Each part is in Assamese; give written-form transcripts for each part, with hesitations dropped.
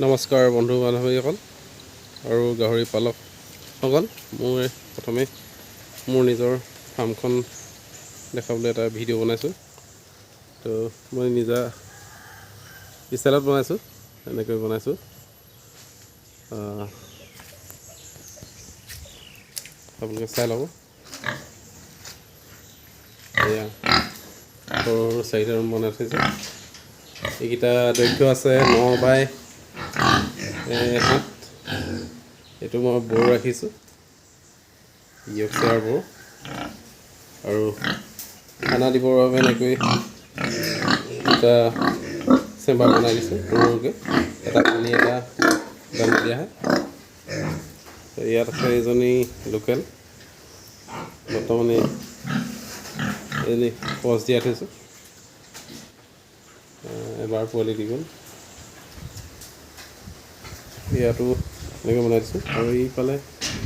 নমস্কাৰ বন্ধু বান্ধৱীসকল আৰু গাহৰি পালকসকল। মই প্ৰথমে মোৰ নিজৰ ফাৰ্মখন দেখাবলৈ এটা ভিডিঅ' বনাইছোঁ। তো মই নিজা ষ্টাইলত বনাইছোঁ, এনেকৈ বনাইছোঁ। আপোনালোকে চাই ল'ব। এয়া সৰু সৰু চাৰিটা ৰুম বনাই থৈছোঁ। এইকেইটা দৈৰ্ঘ্য আছে 9 বাই 7। এইটো মই বৌ ৰাখিছোঁ, য়ৰ্কশ্বায়াৰ বৌ। আৰু খানা দিবৰ বাবে এনেকৈ দুটা চেম্বাৰ বনাই দিছোঁ সৰু সৰুকৈ, এটা পানী, এটা দানা দিয়া হয়। ইয়াত আছে এজনী লোকেল, বৰ্তমানে এজনী পজ দিয়াই থৈছোঁ। এবাৰ পোৱালি দি গ'ল। ইয়াতো এনেকৈ বনাই দিছোঁ। আৰু এইফালে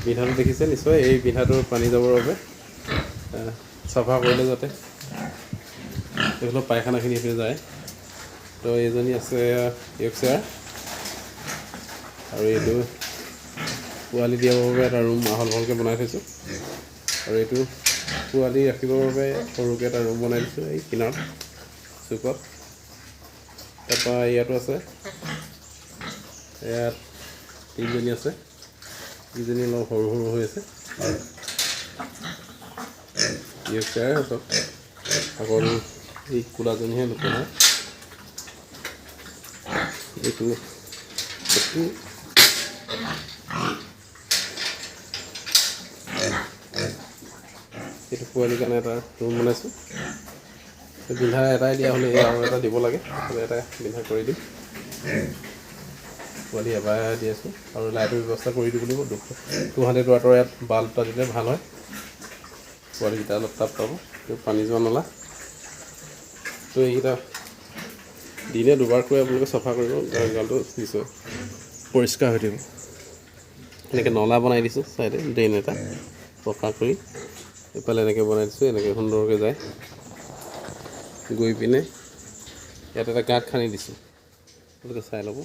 বিন্ধাটো দেখিছে নিশ্চয়, এই বিন্ধাটোৰ পানী যাবৰ বাবে চাফা কৰিলে যাতে এইফালে পায়খানাখিনি এইফালে যায়। তো এইজনী আছে য়ৰ্কশ্বায়াৰ। আৰু এইটো পোৱালি দিয়াৰ বাবে এটা ৰুম আহল বহলকৈ বনাই থৈছোঁ। আৰু এইটো পোৱালি ৰাখিবৰ বাবে সৰুকৈ এটা ৰুম বনাই দিছোঁ এই কিনাৰত চুকত। তাৰপৰা ইয়াতো আছে, ইয়াত তিনিজনী আছে। তিনিজনী অলপ সৰু সৰু হৈ আছে, য়ৰ্কশ্বায়াৰ চব। অকল এই ক'লাজনীহে লোকেল হয়। এইটো এইটো এইটো পোৱালিৰ কাৰণে এটা ৰুম বনাইছোঁ। বিন্ধা এটাই দিয়া হ'লে আৰু এটা দিব লাগে, এটা বিন্ধা কৰি দিম। পোৱালি এবাৰ দি আছোঁ। আৰু লাইটৰ ব্যৱস্থা কৰি দিব লাগিব। 200 ৱাটৰ ইয়াত বাল্ব এটা দিলে ভাল হয়, পোৱালিকেইটা অলপ তাপ পাব। এইটো পানী যোৱা নলা। তো এইকেইটা দিনে দুবাৰকৈ আপোনালোকে চফা কৰিব, গঁৰালটো নিশ্চয় পৰিষ্কাৰ হৈ থাকিব। এনেকৈ নলা বনাই দিছোঁ, ছাইডে ড্ৰেইন এটা পকা কৰি এইফালে এনেকৈ বনাই দিছোঁ। এনেকৈ সুন্দৰকৈ যায় গৈ পিনে ইয়াত এটা গাঁত খান্দি দিছোঁ, আপোনালোকে চাই ল'ব,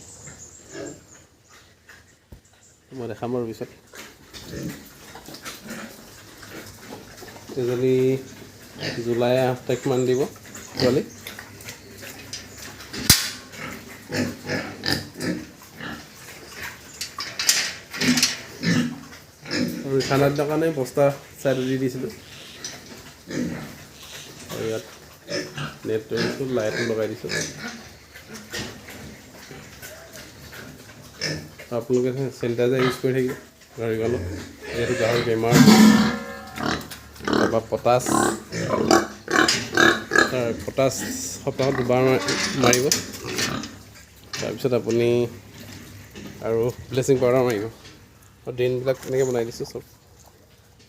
মই দেখাম বাৰু পিছত। এজনী জুলাই 8 তাৰিখমান দিব পোৱালি। আৰু ঠাণ্ডা দিনৰ কাৰণে বস্তা ছাইডত দি দিছিলোঁ। আৰু ইয়াত নেট দিছোঁ, লাইটো লগাই দিছোঁ। আপোনালোকে চেনিটাইজাৰ ইউজ কৰি থাকিব গাহৰি গঁৰালত, যিহেতু গাহৰি বেমাৰ। তাৰপৰা পটাছ, তাৰ পটাছ সপ্তাহত দুবাৰ মাৰিব। তাৰপিছত আপুনি আৰু ব্লিচিং পাউডাৰ মাৰিব। আৰু ড্ৰেইনবিলাক এনেকৈ বনাই দিছোঁ চব।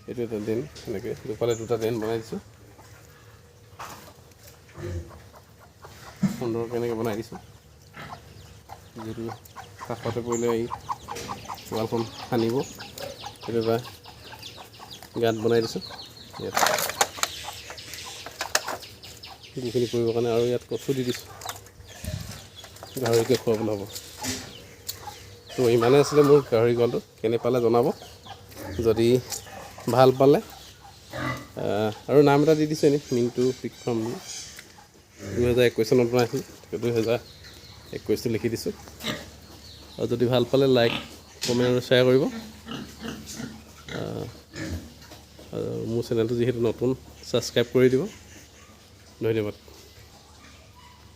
এইটো এটা ড্ৰেইন, এনেকৈ দুফালে দুটা ড্ৰেইন বনাই দিছোঁ, সুন্দৰকৈ এনেকৈ বনাই দিছোঁ। যিহেতু কাষতে পৰিলে এই ৱালখন সানিব, সেইটো এটা গাঁত বনাই দিছোঁ ইয়াত গুখিনি কৰিবৰ কাৰণে। আৰু ইয়াত কচু দি দিছোঁ, গাহৰিকে খুৱাবলৈ হ'ব। তো ইমানেই আছিলে মোৰ গাহৰি গঁৰালটো। কেনে পালে জনাব, যদি ভাল পালে। আৰু নাম এটা দি দিছোঁ এনেই, মিণ্টু পিগ ফাৰ্ম বুলি। 2021 চনত বনাইছিলোঁ, 2021টো লিখি দিছোঁ। আৰু যদি ভাল পালে লাইক, কমেণ্ট আৰু শ্বেয়াৰ কৰিব। আৰু মোৰ চেনেলটো যিহেতু নতুন, ছাবস্ক্ৰাইব কৰি দিব। ধন্যবাদ।